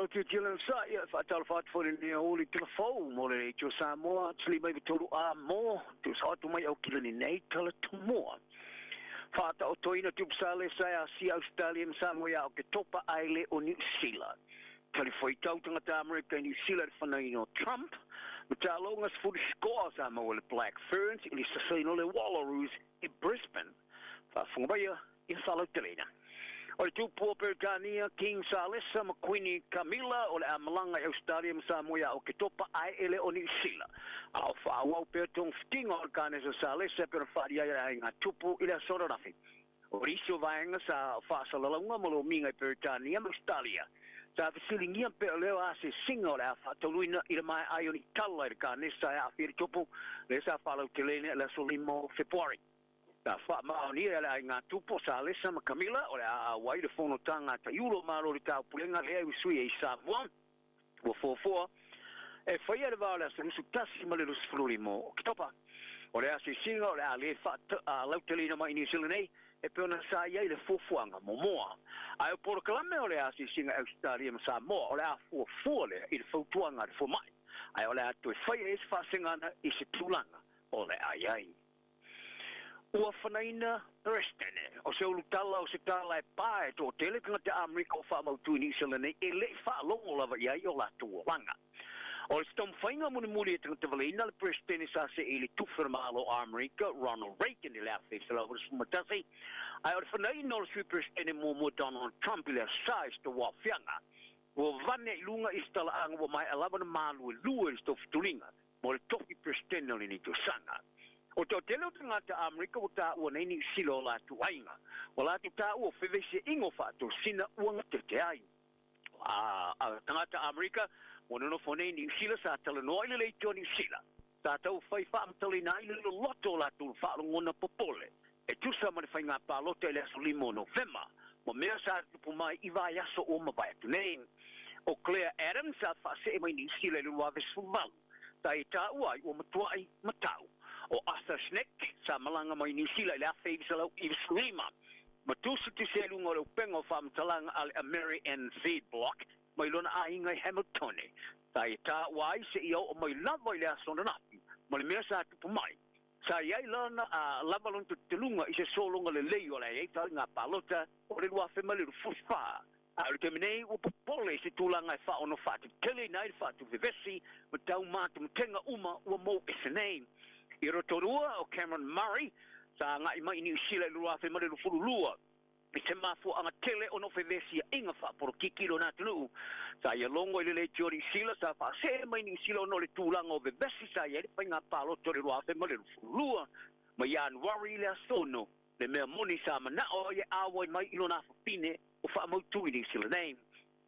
Malo tila sa ia whaatalo whaatfo le nea uli telefou mo le leitio Samoa tili mai vitolu a mo tu sa atu mai au kila ni nei tala tumoa. Whaata o toina tupsale sa Asia Australia ma Samoa ia o ke topa aile o New Zealand. Tali foi tau tangata Amerika i New Zealand whanaino Trump. Ma tālonga sefuli skoa sa maua le Black Ferns i le sasaino le Wallaroos i Brisbane. Whaafunga maia i whalautelena. O le tupua Peretania, King Salesa ma Queenie Camilla o le amalanga i Australia ma Samoa ia o ke topa ae ele o New Zealand. A o whaawau pea tong whitinga o le kānesa Salesa pera whaari ai ai ngā tupu i le asora rafi. O riso vaenga sa whaasalalaunga mo lo minga i Peretania ma Australia. Sa whasilingia pea leo a se singa o le a whaatauluina i le mai ai o ni tala i le kānesa e a whiri tupu le sa whalautelene le aso limo Februari. Ta wha maonia le ai ngā tupo sa Alessa ma Camilla o le a wai le fono tanga ta iulo maro le tau pulenga lea i usui e i Samoa ua fuafua e whaia le vao le aso lusu tasi ma le lusu fuluri mo Oketopa. O le ase singa o le a le wha lautelina mai New Zealand nei e pe ona sa ia i le fuafuaga momoa. Ae o polokalame o le ase singa Australia ma Samoa o le a fuafua lea i le fautuaga a le fomai. Ae o le a toe faia e se faasegana i se tulaga o le ai ai. Ua whanaina Preston o se ulutala o se tala e pā e tō tele tangata Amerika o whaamautu i New Zealand nei e le whaalongo lava i ai o lātou olanga. O le taumafaiga mulimuli e tagata valeina le Presidente sa se i le tufi o le Malo o Amerika Ronald Reagan i le 1981 ae o le fanaina o le Sui Presidente muamua Donald Trump i le aso i se tauaofiaga. Ua vane i luga i se talaaga ua maea lava na maluelue i le tofituliga mo le tofi Presidente o lenei tausaga. O toatele o tagata Amerika ua taua nei Niu Sila o latou aiga. Ua latou taua o feveisiaiga o faatosina ua gatete ai. A tagata Amerika ua nonofo nei Niu Sila sa talanoa i le leitio a Niu Sila. Sa taufai faamatalaina ai le loloto o latou faalogona popole e tusa ma le faiga palota i le aso 5 o Novema ma mea sa tupu mai i vaiaso ua mavae atu nei. O Claire Adams sa faasee mai Niu Sila i le 2018. Sa e taua ai ua matuai matau. O Arthur Schneck sa malaga mai Niu Sila i le 1995. Ma tusitusi ai luga o le upega o faamatalaga a le Ameri NZ Block mai lona aiga i Hamiltone. Sa e taua ai seia oo mai lava i le aso ananafi ma le mea sa tupu mai. Sa iai lana a lava lona talitonuga i se sologa lelei o le ai faiga palota o le 2024. A o le taimi nei ua popole i se tulaga e faaono faateteleina ai le faatuvevesi ma taumataumatega uma ua mou ese nei. I Rotorua o Cameron Murray sa agai mai i Niu Sila i le 2022 i se mafuaaga tele ona o fevesiaiga faapolokiki i lona atunuu. Sa ia logo i le leitio o Niu Sila sa faasee mai Niu Sila ona o le tulaga o vevesi sa iai le faiga palota o le 2022 ma Ianuari i le aso 6 le mea moni sa manao ai e auai mai i lona afafine o faamautu i Niu Sila nei.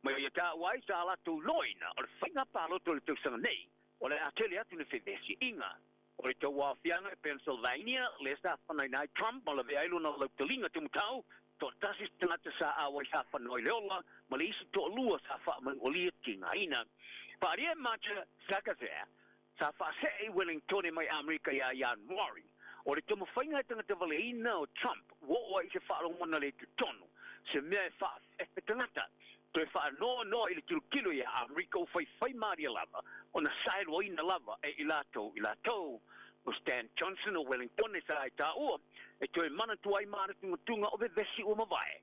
Ma ia taua ai sa latou loina o le faiga palota o le tausaga nei o le a tele atu le fevesiaiga. O le tauaofiaga i Pennsylvania lea sa fanaina ai Trump ma lavea ai lona lautaliga tumutau toatasi se tagata sa auai sa fanoa i le ola ma le isi toalua sa faamanualia tigaina. Faaalia e Marcia Zakazer sa faasee i Wellingtone mai Amerika ia Ianuari. O le taumafaiga e tagata valeina o Trump ua oo ai i se faalogona le totonu se mea e faafefe tagata toe faanoanoa i le tilotilo ia Amerika ua faifai malie lava ona saeluaina lava e i latou i latou. O Stan Johnson o Wellingtone sa e taua e toe manatua ai manatugatuga o vevesi ua mavae.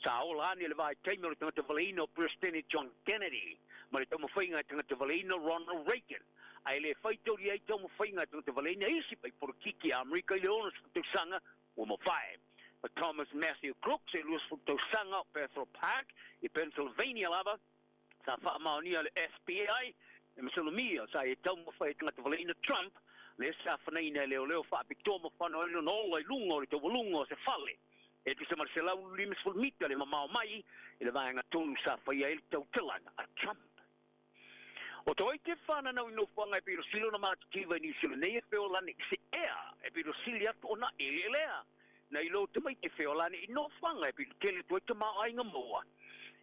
Sa ola ane le vaitaimi o le tagata valeina o Peresetene John Kennedy ma le taumafaiga e tagata valeina Ronald Reagan. Ae le faitaulia ai taumafaiga e tagata valeina isi faipolokiki a Amerika i le 60 tausaga ua mavae. Ma Thomas Matthew Crooks e 20 tausaga o Bethel Park i Pennsylvania lava sa faamaonia le FBI e masalomia sa e taumafai e tagata valeina Trump lea sa fanaina e leoleo faapitoa ma fano ai lona ola i luga o le taualuga o se fale. E tusa ma le 150 mita le mamao mai i le vaega tonu sa faia ai le tautalaga a Trump. O toi te whananau i nofoaga e pilosili ona matitiva i Niu Sila nei e feolani i se ea e pilosili atu ona eleelea. Na i lo te mai te feolani i nofoaga e pilotele atu ai tamaoaiga maua.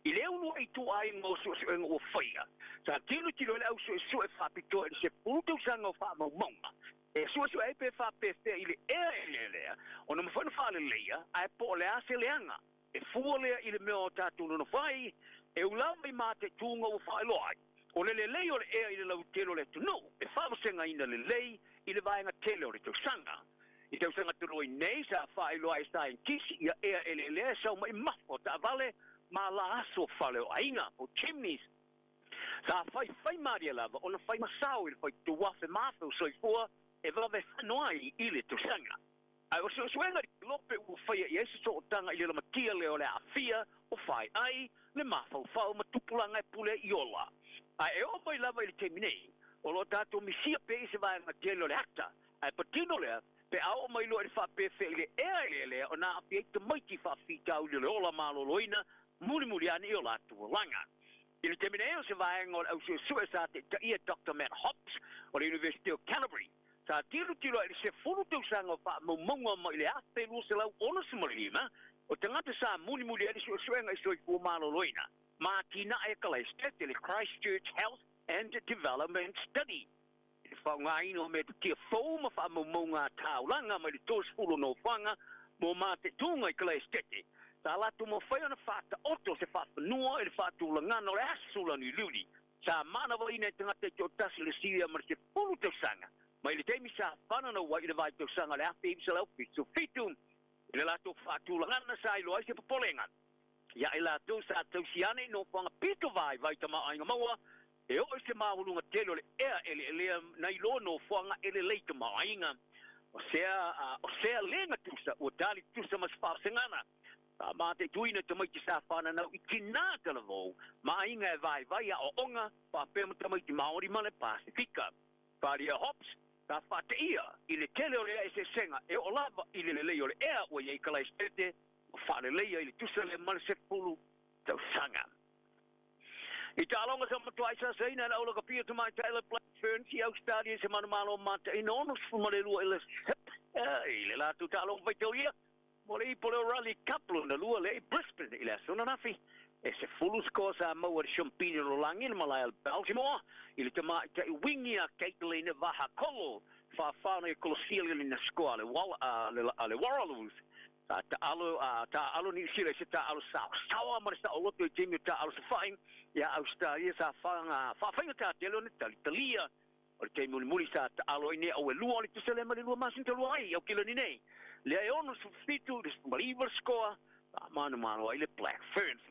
I le uluai ituaiga o suesuega ua faia, sa tilotilo ai le au suesue faapitoa i le 10 tausaga o faamaumauga. E suesue ai pe faapefea i le ea eleelea ona mafai ona faaleleia ae po o le a se leaga. E fua lea i le mea o tatou nonofo ai E ulawa i mā te tūnga ua whaeloa ai. O le lelei o le ea i le lautele o le atunuu, e faavasegaina lelei i le vaega tele o le tausaga. I tausaga talu ai nei sa faailoa ai e saienitisi ia ea eleelea e sau mai mafa o taavale ma ala aso o fale o aiga, po o chimneys. Sa faifai malie lava ona fai masao i le faitau afe ma afe o soifua e vave fano ai i le tausaga. Ae o suesuega i lope ua faia i ai se sootaga i le lamatia lea o le aafia o faeai, le mafaufau ma tupulaga e pule i ola. Ae e oo mai lava i le taimi nei, o lo o tatou misia pea i se vaega tele o le ata, ae patino lea pe a oo mai loa i le faapefea i le ea eleelea ona aafia ai tamaiti faafitauli o le ola maloloina mulimuli ane i o latou olaga. I le taimi nei, o se vaega o le ausuesue sa taitaia Doctor Matt Hobbs o le University o Canterbury, sa tilotilo ai i le 10 tausaga o faamaumauga mai le 1265 o tagata sa mulimuli ai le suesuega i soifua maloloina ma atinae Ekalesia, le Christchurch Health and Development Study. I le faaaogaina o metotia fou ma faamaumauga a taulaga mai le 30 o Nofoaga mo Matetuga i Kalaesetete, sa latou mafai ona faataoto se faafanua i le faatulagana o le aso laniuliuli sa manavaina e tagata i toatasi le silia ma le 10 tausaga mai le taimi sa fananau ai i le vaitausaga o le 1977. I le latou faatulagana sa iloa ai se popolega ia i latou sa tausi ane i nofoaga pito vaivai tamaoaiga maua e oo i se maualuga tele o le ea eleelea nai loa nofoaga e lelei tamaoaiga. O sea, o sea le gatusa ua tali tusa ma se faavasegana. Sa mataituina tamaiti sa fananau i tinā talavou ma aiga e vaivai aoaoga faapea ma tamaiti Māori ma le Pasifika. Faria Hobbs, sa faateia i le tele o le ea eseesega e oo lava i le lelei o le ea ua i ai Kalaesetete ua faaleleia i le tusa lea ma le 10 tausaga. I taaloga sa matuai sasaina e le aulakapia tamaitai le Black Ferns i Ausetalia i se manumalo mataina 62 i le Hip i le latou taaloga faitaulia mo le ipo leo Rally Cup lona lua lea i Brisbane i le aso ananafi. E 10 sikoa sa maua e le Siampini o Lolagi le malae a Baltimore i le tamaitai wingi a Caitlin Vahakolo whawhana i kolosia le na sikoa a le Warraloos. Sa taalo taalo Niu Sila i se taalo saosaoa ma le saoloto i taimi o taalo safa'i iā Ausetalia sa faafaigata tele ona talitalia. O le taimi mulimuli sa taalo ai nei au e lua o le tusa lea ma le 2 masina talu ai i Aukilani nei. Lea e 67 le 9 le sikoa faamanumalo ai le Black Ferns.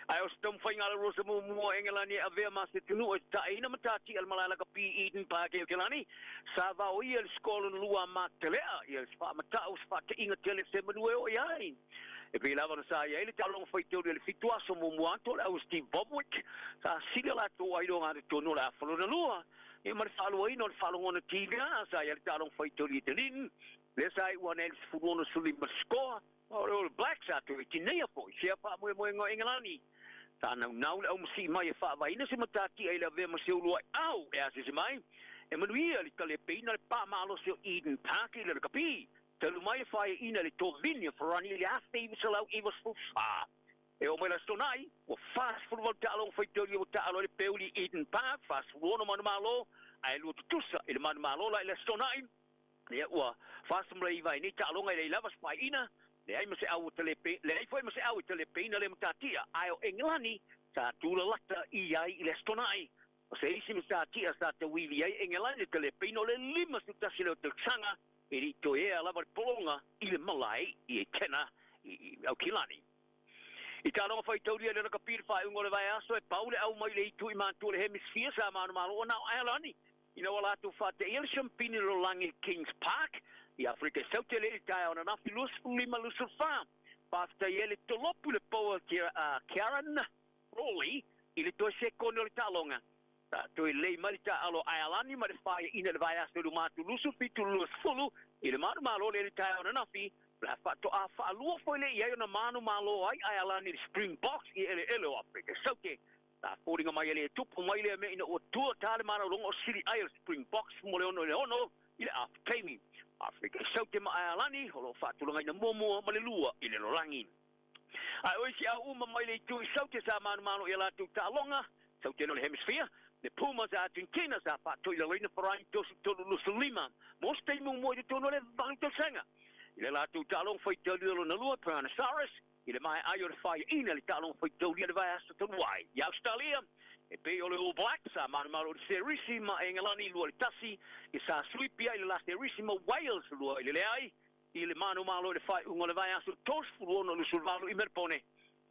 Ae o se taumafaiga a le Rosa muamua o Engelani e avea ma se atunuu e tataeina matatia le malae lakapi i Eden Park e Aukilani, sa vaoia le sikoa lona lua a Mark Telea ia se faamatau se faateiga tele se manu e oo i ai. E pei lava ona sa i ai le taaloga faitauli a le 7 aso muamua atu o le au Steve Bobwick, sa sili latou ailoga totonu o le afa lona lua. Ia ma le faaluaina o le faalogona tiga, sa i ai le taaloga faitauli i Dunedin, lea sa iu ane ai le 16 15 sikoa. O le All Blacks a toe tineia foi sea faamoemoega o Engelani. Sa naunau le aumasii mai e faavaeina se matatia i le avea ma se uluai au e asiasi mai. E manuia le talepeina le pā malosi o Eden Park i le lakapi. Talu mai e faeaina le tovini o Farani i le 1994. E oo mai le Aso Toonai, ua 48 taaloga faitaulia ua taalo ai le peuli i Eden Park, 46 manumalo, ae lua tutusa i le manumalo la i le Aso Toonai. Ia ua 49 ai nei taaloga e leai lava se faaiina, leai ma se au o talepe, leai foi ma se au e talepeina lea matatia, ae o Engelani sa tulalata i ai i le Aso Toonai. O se isi matatia sa tauivi ai Engelani le talepeina o le 51 lea o tausaga e le i toe ea lava le pologa i le malae i Etena i Aukilani. I taaloga faitaulia i le lakapi i le faaiuga o le vaiaso e pau le au mai le itu i matua o le Hemisphere sa manumalo ona o Ireland ina ua latou faateia le siampini lalolagi i Kings Park i Afrika i Saute le i taeao ananafi 25 24. Faafetai ai le tolopu i le poua Ciaran Rowley i le toe sekone o le taaloga. Sa toe lei mai le taaalo a Aealani ma le faaiaina i le vaiaso i luma atu 27 20 i le manumalo lea i le taeao ananafi. O le a faatoa faalua foi lea i ai ona manumalo ai Aealani i le Springboks i eleele o Afrika i Saute. Sa foliga mai e le tupu mai lea mea ina ua tua tā le malologa o sili ai o le Springboks mo le 6 i le 6 i le afa taimi. Afrika i Saute ma Aealani o lo o faatulagaina muamua ma le lua i le lalolagi. Ae o isi au uma mai le itu i Saute sa manumalo i a latou taaloga, Saute no le Hemisphere, le Pumas a Argentina sa faatoilaloina Farani 33 25 mo se taimi muamua i totonu o le 8 tausaga. I le latou taaloga faitalia lona lua, Tyrannosaurus I le mae ai o le faiaina le taaloga faitaulia le vaiaso talu ai. I Ausetalia, e pei o le All Blacks sa manumalo i le Serisi ma Engelani 2-1, i sa suipi ai le la Serisi ma Wales 2-0 i le manumalo i le faaiuga o le vaiaso 36 28 i Melipone.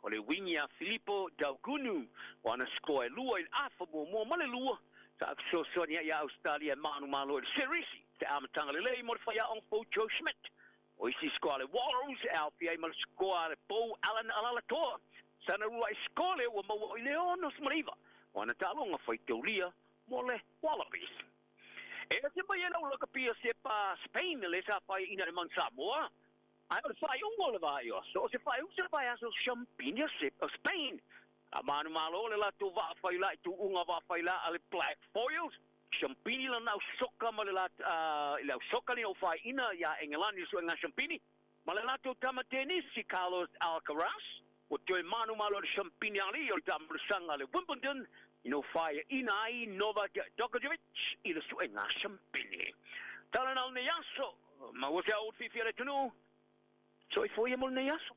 O le wingi a Filipo Daugunu o ana sikoa e lua i le afa muamua ma le lua sa fesoasoani ai ia Ausetalia e manumalo i le Serisi, se amataga lelei mo le faiaoga fou Joe Schmidt. O isi sikoa a le Wallaroos e aofia ai ma le sikoa a le Pou Alan Alalatoa sana uluai sikoa lea ua maua i le 69 o ana taaloga faitaulia mo le Wallabies. E ese mai ai lau lakapi a sepa Spain lea sa faiaina i le Mount Samoa, ae o le faaiuga o le vaiaso, o se faaiuga se vaiaso Championship of Spain. A manumalo le latou vaafaila i tuuga vaafaila a le Black Foils. Champini lana au soka ma le la i le au soka ni o faiaina iā Engelani le suega Champini ma le latou tama tenisi Carlos Alcaraz ua toe manumalo le Champini alii o le taamulasaga a le Wimbledon ina ua faiaina ai Novak Djokovic i le suega Champini. Tala na o lenei aso, maua se ao fiafia le atunuu. Soifua ia mo lenei aso.